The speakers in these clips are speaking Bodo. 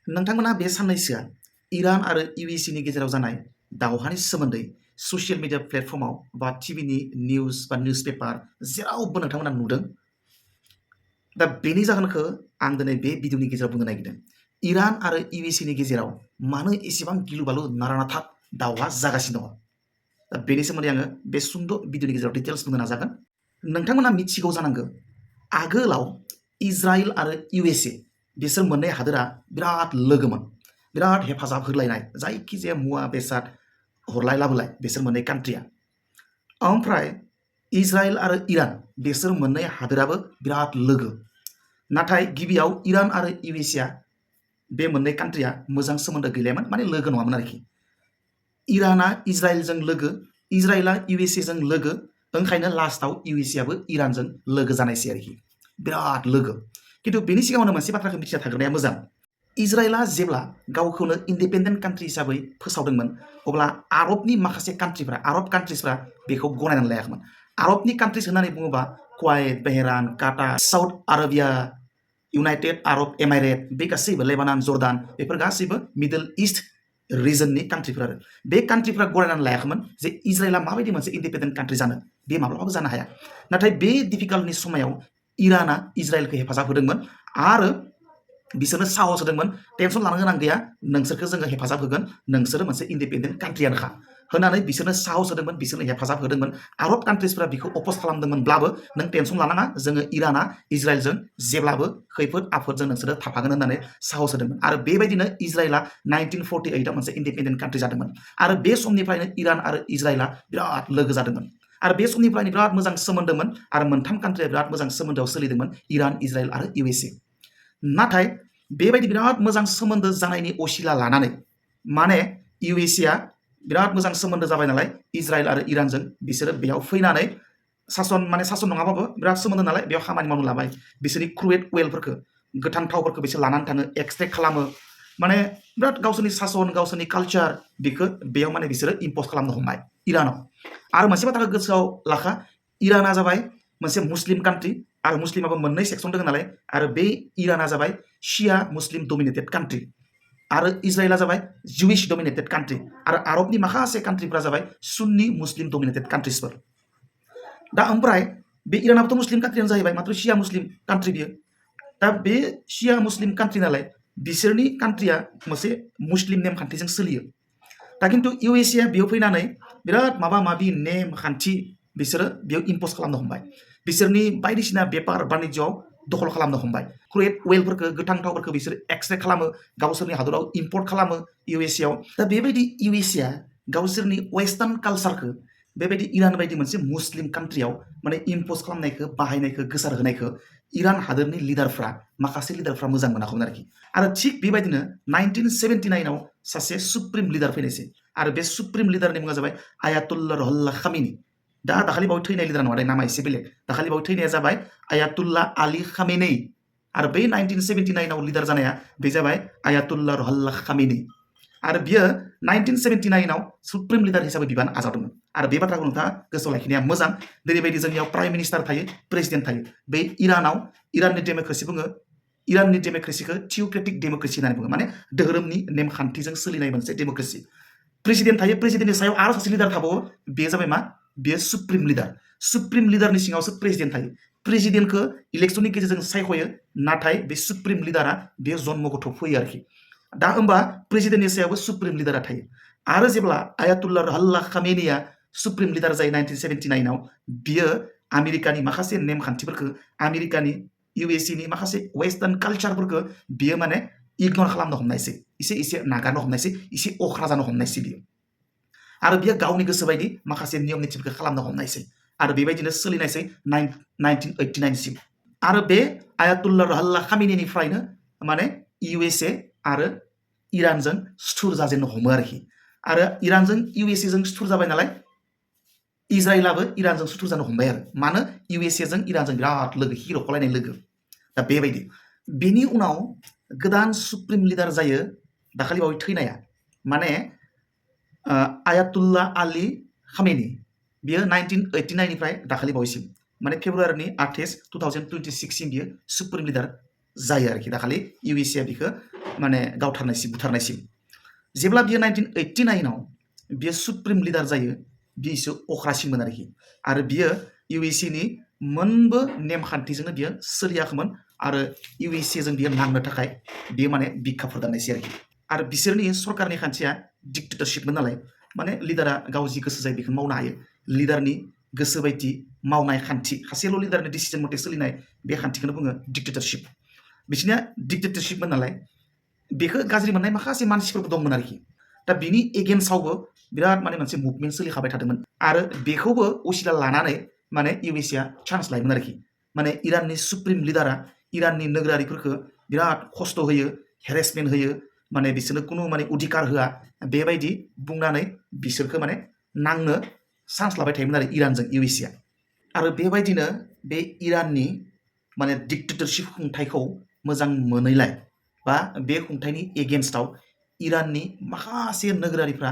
नोंथांमोना बे साननैसोआ इरान आरो इउएसनि गेजेराव जानाय दावहानि सोमोन्दै ससियेल मिडिया प्लेटफर्माव बा टिभिनि निउस बा निउस पेपार जेरावबो नोंथांमोना नुदों। दा बेनि जाहोनखौ आं दिनै बे भिडिअनि गेजेराव बुंनो नागिरदों। इरान आरो इउएसनि गेजेराव मानो एसेबां गिलु बालु नारानाथा दावहा जागासिनो दङ। दा बेनि सोमोन्दै आङो बे सुंद' भिडिअनि गेजेराव डिटेल्स बुंनो नाजागोन। नोंथांमोना मिथिगौ जानांगौ आगोलाव इजराइल आरो इउएसए बिसोर मोननै हादोरा बिराद लोगोमोन, बिराद हेफाजाब होलायनाय, जायखिजाया मुवा बेसाद हरलाय लाबोलाय बिसोर मोननै कान्ट्रिया। ओमफ्राय इजराइल आरो इरान बिसोर मोननै हादोराबो बिराद लोगो। नाथाय गिबियाव इरान आरो इउएसएआ बे मोननै कान्ट्रिया मोजां सोमोन्दो गैलायामोन, माने लोगो नङामोन आरोखि। इराना इजराइलजों लोगो, इजराइला इउएसएजों लोगो, ओंखायनो लास्टआव इउएसएआबो इरानजों लोगो जानायसै आरोखि, बिराद लोगो। खिन्थु बेनि सिगाङावनो मोनसे बाथ्राखौ मिथिना थाग्रोनाया मोजां। इजराइला जेब्ला गावखौनो इन्डिपेन्डेन्ट कान्ट्रि हिसाबै फोसावदोंमोन अब्ला आरबनि माखासे कान्ट्रिफ्रा, आरब कान्ट्रिसफ्रा बेखौ गनायनानै लायाखैमोन। आरबनि कान्ट्रिस होननानै बुङोबा कुवेत, बेहरान, काटार, साउथ आरबिया, इउनाइटेड आरब एमाइरेट, बे गासैबो लेबानन, जर्डान, बेफोर गासैबो मिडल इस्ट रिजननि कान्ट्रिफोर आरो बे कान्ट्रिफ्रा गनायनानै लायाखैमोन जे इजराइला माबायदि मोनसे इन्डिपेन्डेन्ट कान्ट्रि जानो, बे माब्लाबाबो जानो हाया। नाथाय बे डिफिकाल्टनि समायाव इराना इजराइलखौ हेफाजाब होदोंमोन आरो बिसोरनो साहस होदोंमोन, टेनसन लानो गोनां गैया, नोंसोरखौ जोङो हेफाजाब होगोन, नोंसोरो मोनसे इन्डिपेन्डेन्ट कान्ट्रियानोखा होननानै बिसोरनो साहस होदोंमोन, बिसोरनो हेफाजाब होदोंमोन। आरब कान्ट्रिसफ्रा बेखौ अपस खालामदोंमोनब्लाबो नों टेनसन लानाङा, जोङो इराना इजराइलजों जेब्लाबो खैफोद आफोदजों नोंसोरो थाफागोन होननानै साहस होदोंमोन। आरो बेबायदिनो इजराइला 1948आव मोनसे इन्डिपेन्डेन्ट कान्ट्रि जादोंमोन आरो बे समनिफ्रायनो इरान आरो इजराइला बिराद लोगो जादोंमोन आरो बे समनिफ्रायनो बिराद मोजां सोमोन्दोमोन आरो मोनथाम कान्ट्रिया बिराद मोजां सोमोन्दोआव सोलिदोंमोन, इरान, इजराइल आरो इउएसए। नाथाय बेबायदि बिराद मोजां सोमोन्दो जानायनि असिला लानानै माने इउएसएआ बिराद मोजां सोमोन्दो जाबाय नालाय इजराइल आरो इरानजों, बिसोरो बेयाव फैनानै सासन नङाबाबो बिराद सोमोन्दो नालाय बेयाव खामानि मावनो लाबाय। बिसोरनि क्रुड अइलफोरखौ, गोथां थावफोरखौ बिसोर लानानै थाङो, एक्सट्रेक्ट खालामो, माने बिराद गावसोरनि सासन, गावसोरनि कालचार बेखौ बेयाव माने बिसोरो इम्पज खालामनो हमबाय इरानाव। आरो मोनसे बाथ्राखौ गोसोआव लाखा, इराना जाबाय मोनसे मुस्लिम कान्ट्रि आरो मुस्लिमाबो मोननै सेक्सन दङ नालाय, आरो बे इराना जाबाय शिया मुस्लिम डमिनेटेड कान्ट्रि आरो इजराइला जाबाय जुइश डमिनेटेड कान्ट्रि आरो आरबनि माखासे कान्ट्रिफ्रा जाबाय सुन्नी मुस्लिम डमिनेटेड कान्ट्रिसफोर। दा ओमफ्राय बे इरानाबोथ' मुस्लिम कान्ट्रियानो जाहैबाय, मात्र शिया मुस्लिम कान्ट्रि बियो। दा बे शिया मुस्लिम कान्ट्रि नालाय बिसोरनि कान्ट्रिया मोनसे मुस्लिम नेमखान्थिजों सोलियो। दा खिन्थु इउएसएआ बेयाव फैनानै बिराद माबा माबि नेम खान्थि बिसोरो बेयाव इम्पज खालामनो हमबाय, बिसोरनि बायदिसिना बेपार बानिज्यआव दखल खालामनो हमबाय। क्रुड अइलफोरखौ, गोथां थावफोरखौ बिसोर एक्सट्रेक्ट खालामो, गावसोरनि हादराव इम्पर्ट खालामो इउएसएआव। दा बेबायदि इउएसएआ गावसोरनि वेस्टार्न कालचारखौ बेबायदि इरान बायदि मोनसे मुस्लिम कान्ट्रियाव माने इम्पज खालामनायखौ, बाहायनायखौ, गोसार होनायखौ इरान हादोरनि लिडारफ्रा, माखासे लिडारफ्रा मोजां मोनाखैमोन आरोखि। आरो थिग बेबायदिनो 1979आव सासे सुप्रिम लिडार फैनायसै आरो बे सुप्रिम लिडारनि मुङा जाबाय आयातुल्लाह रुहल्लाह खामिनी। दाखालि बावै थैनाय लिडार नङा दे, नामा एसे बेलेग। दाखालि बावै थैनाया जाबाय आयातुल्लाह आली खामेनी आरो बै 1979आव लिडार जानाया बे जाबाय आयातुल्लाह रुहल्लाह खामेनी। आरो बियो 1979आव सुप्रिम लिडार हिसाबै बिबान आजावदोंमोन। आरो बे बाथ्राखौ नोंथाङा गोसोआव लाखिनाया मोजां, जेरैबायदि जोंनियाव प्राइम मिनिस्टार थायो, प्रेसिडेन्ट थायो, बे इरानाव इराननि डेम'क्रेसि बुङो, इराननि डेम'क्रेसिखौ थिउक्रेटिक डेम'क्रेसि होननानै बुङो, माने धोरोमनि नेमखान्थिजों सोलिनाय मोनसे डेम'क्रेसि। प्रेसिडेन्ट थायो, प्रेसिडेन्टनि सायाव आरो सासे लिडार थाबावो, बेयो जाबाय मा, बेयो सुप्रिम लिडार। सुप्रिम लिडारनि सिङावसो प्रेसिडेन्ट थायो। प्रेसिडेन्टखौ इलेक्सननि गेजेरजों सायख'यो, नाथाय बे सुप्रिम लिडारा बेयो जन्म गथ' फैयो आरोखि। दा होमबा प्रेसिडेन्टनि सायावबो सुप्रिम लिडारा थायो। आरो जेब्ला आयातुल्लाह रुहल्लाह खामेनीया सुप्रिम लिडार जायो 1979आव, बियो आमेरिकानि माखासे नेमखान्थिफोरखौ, आमेरिकानि इउएसएनि माखासे वेस्टार्न कालचारफोरखौ बियो माने इगनर खालामनो हमनायसै, एसे नागारनो हमनायसै, एसे अख्रा जानो हमनायसै बियो। आरो बियो गावनि गोसो बायदि माखासे नियम निथिफोरखौ खालामनो हमनायसै आरो बेबायदिनो सोलिनायसै 1989सिम। आरो बे आयातुल्लाह रुहल्लाह खामेनीनिफ्रायनो माने इउएसए आरो इरानजों सुथुर जाजेननो हमो आरोखि। आरो इरानजों इउएसएजों सुथुर जाबाय नालाय इजराइलाबो इरानजों सुथुर जानो हमबाय आरो, मानो, इउएसएजों इरानजों बिराद लोगो, हिर'खलायनाय लोगो। दा बेबायदि बेनि उनाव गोदान सुप्रिम लिडार जायो दाखालि बावै थैनाया, माने आयातुल्लाह आली खामेनी। बियो 1989निफ्राय दाखालि बावैसिम, माने फेब्रुवारिनि 28, 2026सिम बियो सुप्रिम लिडार जायो आरोखि। दाखालि इउएसएआ बिखौ माने गावथारनायसिम बुथारनायसिम जेब्ला बियो 1989 आव बियो सुप्रिम लिडार जायो बियो अख्रासिनमोन आरो बियो इउएसए नि मोनबो नेमखान्थिजोंनो बियो सोलियाखैमोन आरो इउएसए जों बियो नांनो थाखाय बियो माने बिखा फोरदाननायसै आरो बिसोरनि सरकारनि खान्थिया डिक्टेटरशिपमोन नालाय माने लिडारा गाव जि गोसो जायो बेखौ मावनो हायो लिडारनि गोसो बायदि मावनाय खान्थि सासेल' लिडारनि डिसिजन मथे सोलिनाय बे खान्थिखौनो बुङो डिक्टेटरशिप बिसोरनिया डिक्टेटरशिपमोन नालाय बेखौ गाज्रि मोननाय माखासे मानसिफोरबो दंमोन दा बिनि एगेन्स्टआवबो बिराद माने मोनसे मुभमेन्ट सोलिखाबाय थादोंमोन आरो बेखौबो असिला लानानै माने इउएसएआ चान्स लायोमोन माने इराननि सुप्रिम लिडारा इराननि नोगोरारिफोरखौ बिराद खस्थ' होयो हेरेसमेन्ट होयो माने बिसोरनो कुनु माने अधिकार होआ बेबायदि बुंनानै बिसोरखौ माने नांनो चान्स लाबाय थायोमोन इरानजों इउएसएआ आरो बेबायदिनो बे इराननि माने डिक्टेटरशिप खुंथायखौ मोजां मोनैलाय बा बे खुंथायनि एगेन्स्टआव इराननि माखासे नोगोरारिफ्रा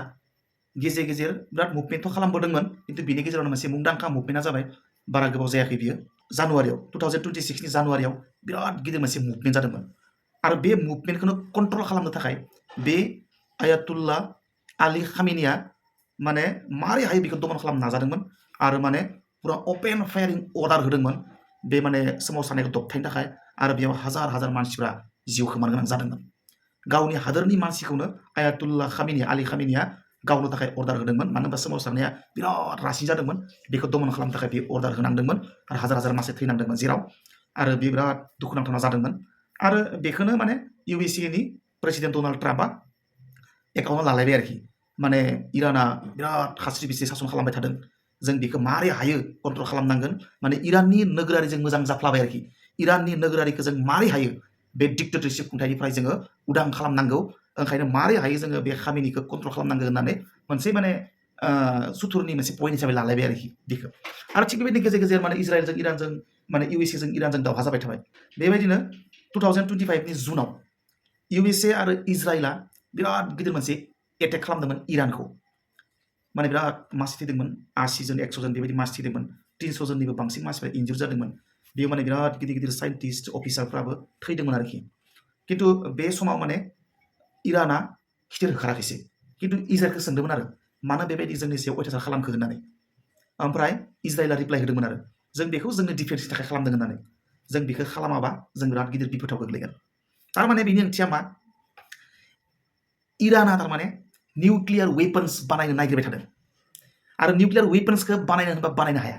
गेजेर गेजेर बिराद मुभमेन्टथ' खालामबोदोंमोन खिन्थु बिनि गेजेरावनो मोनसे मुंदांखा मुभमेन्टआ जाबाय बारा गोबाव जायाखै बियो जानुवारियाव 2026 नि जानुवारियाव बिराद गिदिर मोनसे मुभमेन्ट जादोंमोन आरो बे मुभमेन्टखौनो कन्ट्रल खालामनो थाखाय बे आयातुल्लाह आली खामेनिया माने मारै हायो बेखौ दमन खालामनो नाजादोंमोन आरो माने पुरा अपेन फायारिं अर्डार होदोंमोन बे माने सोमावसारनायखौ दबथायनो थाखाय आरो बेयाव हाजार हाजार मानसिफ्रा जिउ खोमानो गोनां जादोंमोन गावनि हादोरनि मानसिखौनो आयातुल्लाह खामेनि आली खामेनिया गावनो थाखाय अर्डार होदोंमोन मानो होनबा सोमावसारनाया बिराद रासिन जादोंमोन बेखौ दमन खालामनो थाखाय बे अर्डार होनांदोंमोन आरो हाजार हाजार मानसि थैनांदोंमोन जेराव आरो बे बिराद दुखुनांथावना जादोंमोन आरो बेखौनो माने इउएसए नि प्रेसिडेन्ट डनाल्ड ट्राम्पआ एकाउन्टआव लालायबाय माने इराना बिराद खास्रि बिस्रि सासन खालामबाय थादों जों बेखौ मारै हायो कन्ट्रल खालामनांगोन माने इराननि नोगोरारिजों मोजां जाफ्लाबाय इराननि नोगोरारिखौ जों मारै हायो बे डिक्टेटरशिप खुंथायनिफ्राय जोङो उदां खालामनांगौ ओंखायनो मारै हायो जोङो बे खामानिखौ कन्ट्रल खालामनांगौ होननानै मोनसे माने सुथुरनि मोनसे पइन्ट हिसाबै लालायबाय बेखौ आरो थिग बेबायदिनो गेजेर गेजेर माने इजराइलजों इरानजों माने इउएसएजों इरानजों दावहा जाबाय थाबाय बेबायदिनो 2025 नि जुनाव इउएसए आरो इजराइला बिराद गिदिर मोनसे एटेक खालामदोंमोन इरानखौ माने बिराद मानसि थैदोंमोन 80 जन 100 जन बेबायदि मानसि थैदोंमोन 300 जननिबो बांसिन मानसिफ्रा इन्जुर जादोंमोन बेयाव माने बिराद गिदिर गिदिर साइन्टिस्ट अफिसारफ्राबो थैदोंमोन खिन्थु बे समाव माने इराना खिथेर होखाराखैसै खिन्थु इजराइलखौ सोंदोंमोन आरो मानो बेबायदि जोंनि सायाव अयथासार खालामखो होननानै ओमफ्राय इजराइला रिप्लाइ होदोंमोन आरो जों बेखौ जोंनि डिफेन्सनि थाखाय खालामदों होननानै जों बेखौ खालामाबा जों बिराद गिदिर बिपदाव गोग्लैगोन थारमाने बेनि ओंथिया मा इराना थारमाने निउक्लियार वेपन्स बानायनो नागिरबाय थादों आरो निउक्लियार वेपन्सखौ बानायनो होनबा बानायनो हाया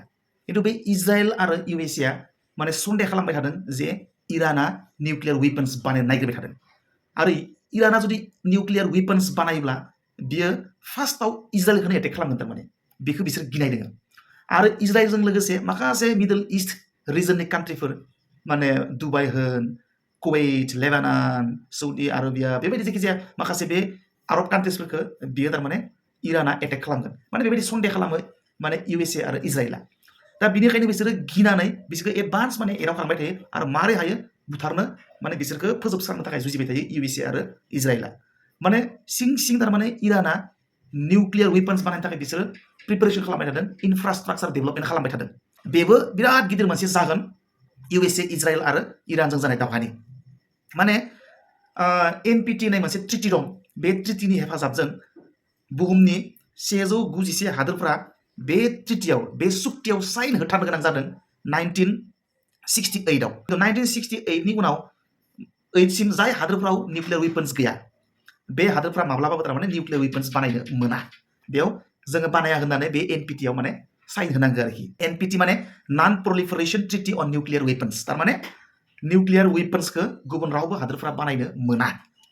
खिन्थु बे इजराइल आरो इउएसएआ माने सन्देह खालामबाय थादों जे इराना निउक्लियार वेपन्स बानायनो नागिरबाय थादों आरो इराना जुदि निउक्लियार वेपन्स बानायब्ला बियो फार्स्टआव इजराइलखौनो एटेक खालामगोन थारमाने बेखौ बिसोर गिनाय दङ आरो इजराइलजों लोगोसे माखासे मिडल इस्ट रिजननि कान्ट्रिफोर माने दुबाइ होन कुवेट लेबानन सौदी आरबिया बेबायदि जायखिजाया माखासे बे आरब कान्ट्रिसफोरखौ बियो थारमाने इराना एटेक खालामगोन माने बेबायदि सन्देह खालामो माने इउएसए आरो इजराइला दा बिनिखायनो बिसोरो गिनानै बिसोरखौ एडभान्स माने एराव खालामबाय थायो आरो मारै हायो बुथारनो माने बिसोरखौ फोजोबस्रांनो थाखाय जुजिबाय थायो इउएसए आरो इजराइला माने सिं सिं थारमाने इराना निउक्लियार वेपन्स बानायनो थाखाय बिसोरो प्रिपेरेसन खालामबाय थादों इनफ्रास्ट्राक्चार डेभेलपमेन्ट खालामबाय थादों बेबो बिराद गिदिर मोनसे जागोन इउएसए इजराइल आरो इरानजों जानाय दावहानि माने एनपिटि होननाय मोनसे ट्रिटि दं बे ट्रिटिनि हेफाजाबजों बुहुमनि 191 हादोरफ्रा बे ट्रिटियाव बे सुक्तियाव साइन होथारनो गोनां जादों 1968 आव 1968 नि उनाव 8 सिम जाय हादोरफ्राव निउक्लियार वेपन्स गैया बे हादोरफ्रा माब्लाबाबो थारमाने निउक्लियार वेपन्स बानायनो मोना बेयाव जोङो बानाया होननानै बे एनपिटियाव माने साइन होनांगौ एनपिटि माने नन प्रोलिफरेशन ट्रिटि अन निउक्लियार वेपन्स थारमाने निउक्लियार वेपन्सखौ गुबुन रावबो हादोरफ्रा बानायनो मोना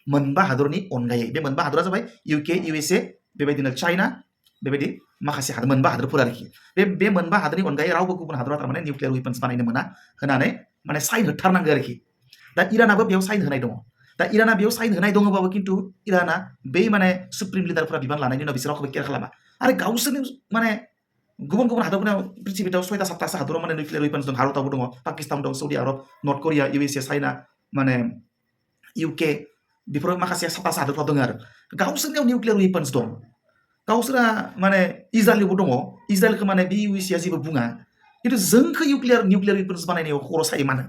मोनबा हादरनि अनगायै बे मोनबा हादरा जाबाय इउके इउएसए बेबायदिनो चाइना बेबायदि माखासे मोनबा हादोरफोर बे मोनबा हादरनि अनगायै रावबो गुबुन हादरा थारमाने निउक्लियार वेपन्स बानायनो मोना होनानै माने साइन होथारनांगौ दा इरानाबो बेयाव साइन होनाय दङ दा इराना बेयाव साइन होनाय दङबाबो खिन्थु इराना बै माने सुप्रिम लिडारफोरा बिबान लानायनि उनाव बिसोर रावखौबो केयार खालामा आरो गावसोरनि माने गुबुन गुबुन हादरफोराव पृथ्वीयाव 6टा 7टासो हादराव माने निउक्लियार वेपन्स दं भारतआवबो दङ पाकिस्तान दं सौदी आरब नर्थ करिया इउएसए चाइना माने इउके बेफोर माखासे 7टासो हादरफ्राव दङ आरो गावसोरनियाव निउक्लियार वेपन्स दं गावसोरा माने इजराइलआवबो दङ इजराइलखौ माने बे इउएसएआ जेबो बुङा खिन्थु जोंखौ निउक्लियार वेपन्स बानायनायाव खर' सायो मानो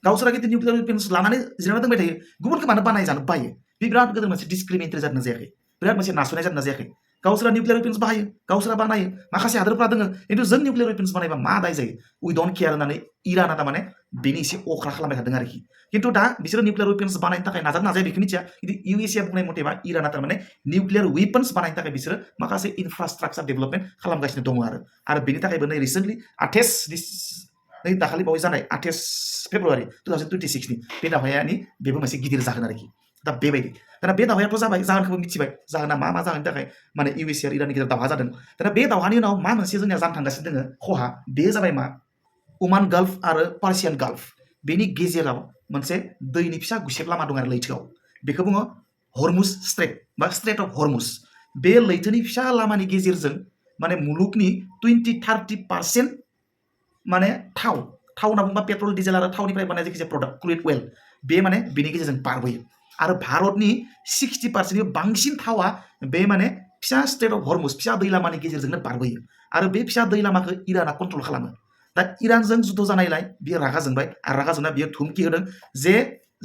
गावसोरा गिदिर निउक्लियार वेपन्स लानानै जिरायना दोनबाय थायो गुबुनखौ मानो बानायजानो बायो बे बिराद गोदोर मोनसे डिसक्रिमिनेटरि जादोंना जायाखै बिराद मोनसे नासयनाय जादोंना जायाखै गावसोरा निउक्लियार वेपन्स बाहायो गावसोरा बानायो माखासे हादोरफ्रा दोङो खिन्थु जों निउक्लियार वेपन्स बानायबा मा दाय जायो उइ डन्ट केयार होननानै इराना थारमाने बेनि एसे अख्रा खालामबाय थादों आरोखि खिन्थु दा बिसोरो निउक्लियार वेपन्स बानायनो थाखाय नाजाया बेखौ मिथिया खिन्थु इउएसए बुंनाय मथेबा इराना थारमाने निउक्लियार वेपन्स बानायनो थाखाय बिसोरो माखासे इनफ्रास्ट्राक्चार डेभेलपमेन्ट खालामगासिनो दङ आरो बेनि थाखायबो नै रिसेन्टलि 28 नै दाखालि बावै जानाय 28 फेब्रुवारि 2026 नि बे दावहायानि बेबो मोनसे गिदिर जाहोन आरोखि दा बेबायदि दाना बे दावहायाथ' जाबाय जाहोनखौबो मिथिबाय जाहोना मा जाहोननि थाखाय माने इउएसए आरो इराननि गेजेराव दावहा जादों दाना बे दावहानि उनाव मा मोनसे जोंनिया जानो थांगासिनो दोङो खहा बे जाबाय मा ओमान गाल्फ आरो पार्सियान गाल्फ बेनि गेजेराव मोनसे दैनि फिसा गुसेब लामा दं आरो लैथोआव बेखौ बुङो हरमुज स्ट्रेट बा स्ट्रेट अफ हरमुज बे लैथोनि फिसा लामानि गेजेरजों माने मुलुगनि 20-30% माने थाव होनना बुङोबा पेट्रल डिजेल आरो थावनिफ्राय बानायनाय जायखिजाया प्रडाक्ट क्रुड अइल बे माने बेनि गेजेरजों बारबोयो आरो भारतनि 60%नि बांसिन थावा बे माने फिसा स्ट्रेट अफ हरमुज फिसा दै लामानि गेजेरजोंनो बारबोयो आरो बे फिसा दै लामाखौ इराना कन्ट्रल खालामो दा इरानजों जुद्ध जानायलाय बियो रागा जोंबाय आरो रागा जोंना बियो धुमखि होदों जे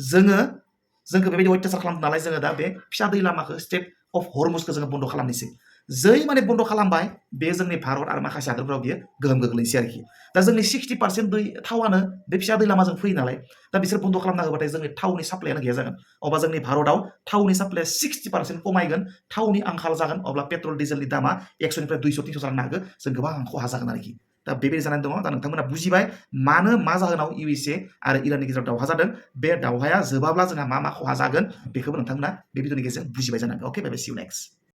जोंखौ बेबायदि अत्याचार खालामदों नालाय जोङो दा बे फिसा दै लामाखौ स्ट्रेट अफ हरमुजखौ जोङो बन्द खालामनोसै जै माने बन्द खालामबाय बे जोंनि भारत आरो माखासे हादोरफोराव बियो गोहोम गोग्लैनोसै आरोखि दा जोंनि 60% दै थावानो बे फिसा दै लामाजों फैयो नालाय दा बिसोर बन्द खालामना होबाथाय जोंनि थावनि साप्लायानो गैया जागोन अब्ला जोंनि भारतआव थावनि साप्लाया 60% खमायगोन थावनि आंखाल जागोन अब्ला पेट्रल डिजेलनि दामा 100निफ्राय 200-300 जानो हागौ जों गोबां खहा जागोन आरोखि दा बेबायदि जानानै दङ दा नोंथांमोना बुजिबाय मानो मा जाहोनाव इउएसए आरो इराननि गेजेराव दावहा जादों बे दावहाया जोबाब्ला जोंहा मा खहा जागोन बेखौबो नोंथांमोना बे भिडिअनि गेजेरजों बुजिबाय जानांगौ अके बाय बाय सी इउ नेक्स्ट